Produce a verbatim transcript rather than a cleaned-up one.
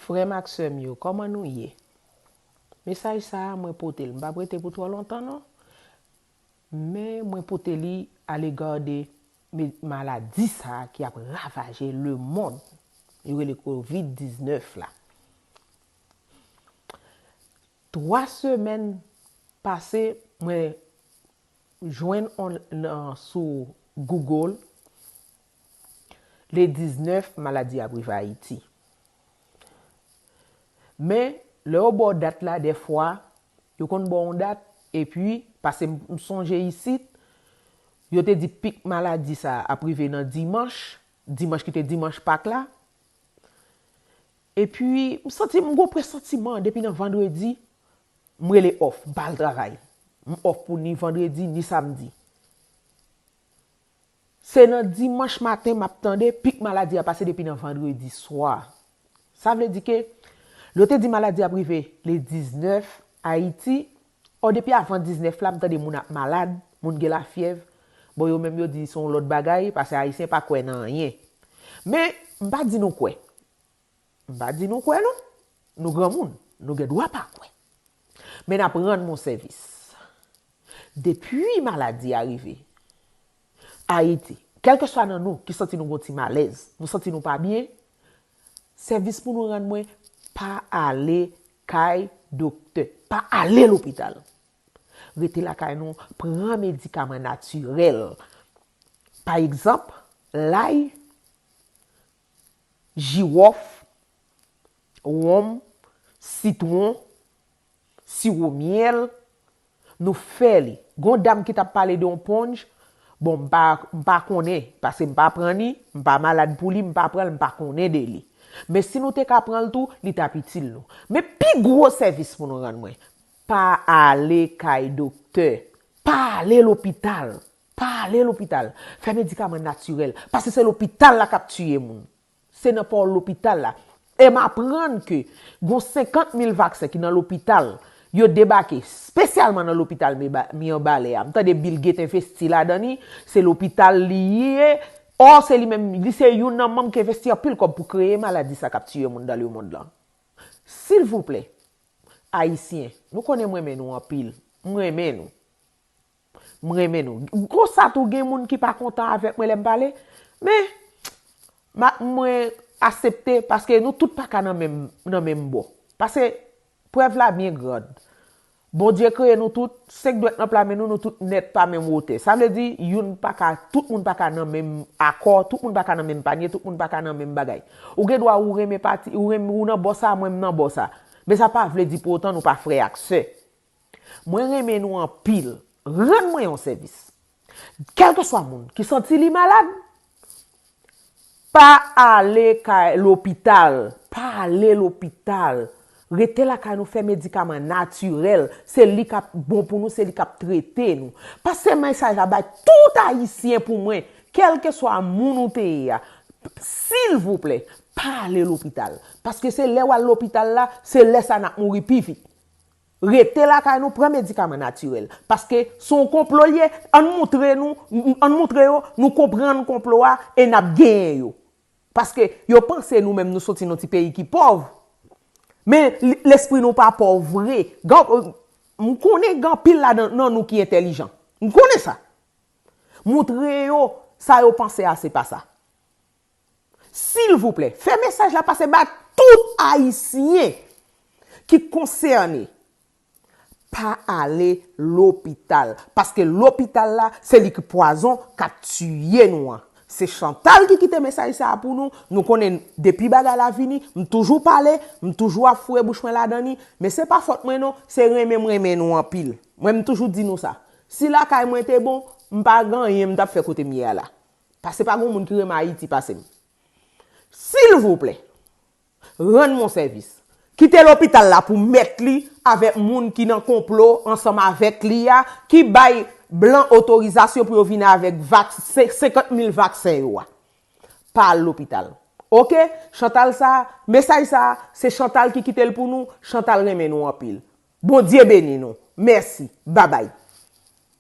Frè m ak sè m yo, kòman nou ye? Mesaj sa a, mwen pote l. M p ap rete pou twò lontan, non. Men mwen pote li alega de me- maladi sa a ki ap ravaje lemonn. Yo rele kovid diznèf la. Twa semèn pase, mwen jwenn on, nan, sou Google, le diznèf, maladi ap rive Ayiti. Men, lè yo ba w dat la, dèfwa, yo konn ba w yon dat, epi, pase m, m sonje isit, yo te di pik maladi sa a ap rive nan dimanch, dimanch ki te dimanch Pak la. Epi, m santi m gon presantiman depi nan vandredi, m rele off, m pa al travay. M off pou ni vandredi, ni samdi. Se nan dimanch maten m ap tande pik maladi a pase depi nan vandredi swa. Sa vle di ke, lè yo te di maladi ap rive le diznèf Ayiti, o depi avan diznèf la, m tande moun ap malad, moun gen lafyèv. Bon, yo menm yo di se yon lòt bagay, paske Ayisyen pa kwè nan anyen. Men, m pa di nou kwè. M pa di nou kwè non. Nou granmoun, nou gen dwa pa kwè. Men n ap rann mwen sèvis. Depi maladi a rive Ayiti, kèlkeswa nan nou ki santi nou gon ti malèz, nou santi nou pa byen, sèvis pou nou rann mwen, pa ale kay doktè, pa ale lopital. Rete lakay nou, pran medikaman natirèl. Pa egzanp, lay, jiwòf, wonm, sitwon, siwo myèl, nou fè li. Gon dam ki t ap pale de yon ponj, bon, m pa, m pa konnen, paske m pa pran li, m pa malad pou li, m pa pran l, m pa konnen de li. Men si nou te ka pran l tou, li t ap itil nou. Men pi gwo sèvis pou nou rann mwen, pa ale kay doktè, pa ale lopital, pa ale lopital. Fè medikaman natirèl, paske se lopital la k ap tiye moun. Se nan pa w lopital la. E m aprann ke gon senkant mil vaksen ki nan lopital, yo debake espesyalman nan lopital Miba- Mibalè a. M tande Bill Gates envesti ladan li, se lopital li ye. Ò, se li menm, li se youn nan manm ki envesti anpil kòb pou kreye maladi sa k ap tiye moun nan lemonn lan. Silvouplè, Ayisyen, nou konnen m renmen nou anpil. M renmen nou. M renmen nou. Konsa tou gen moun ki pa kontan avèk mwen lè m pale. Men, ma, mwen aksepte paske nou tout pa ka nan menm, nan menm bò. Paske prèv la byen grand. Bondye kreye nou tout, senk dwèt nan pla men nou, nou tout nèt pa menm wotè. Sa vle di, youn pa ka, tout moun pa ka nan menm akò, tout moun pa ka nan menm panye, tout moun pa ka nan menm bagay. Ou gen dwa ou renmen pati, ou renmen ou nan bò sa, mwen m nan bò sa. Men sa pa vle di pou otan nou pa frè ak sè. Mwen renmen nou anpil. Rann mwen yon sèvis. Kèlkeswa moun ki santi li malad, pa ale kay lopital. Pa ale lopital. Rete lakay nou, fè medikaman natirèl. Se li k ap bon pou nou, se li k ap trete nou. Pase mesaj la bay tout Ayisyen pou mwen, kèlkeswa moun ou te ye a. Silvouplè, pa ale lopital. Paske se lè w al lopital la, se lè sa n ap mouri pi vit. Rete lakay nou, pran medikaman natirèl. Paske se yon konplo l ye, ann moutre nou, ann moutre yo, nou konprann konplo a e n ap genyen yo. Paske yo panse nou menm nou soti nan ti peyi ki pòv. Men l- lespri nou pa pòv vre. Gan- m konnen gen anpil ladan nan nou ki entèlijan. M konnen sa. Moutre yo sa yo panse a se pa sa. Silvouplè, fè mesaj la pase ba tout Ayisyen ki konsène. Pa ale lopital, paske lopital la, se li ki pwazon k ap tiye nou an. Se Chantal ki kite mesaj sa a pou nou. Nou konnen depi bagay la vini, m toujou pale, m toujou ap foure bouch mwen ladan li, men se pa fòt mwen non, se renmen m renmen nou anpil. Mwen m toujou di nou sa. Si lakay mwen te bon, m pa gen anyen m t ap fè kote m ye a la. Paske pa gen moun ki renmen Ayiti pase m. Silvouplè, rann mwen sèvis. Kite lopital la pou mèt li avèk moun ki nan konplo ansanm avèk li a, ki bay blan otorizasyon pou yo vin avèk vak- se- senkant mil vaksen yo a. Pa al lopital. Oke? Chantal sa, mesaj sa, se Chantal ki kite l pou nou. Chantal renmen nou anpil. Bondye beni nou. Mèsi. Babay.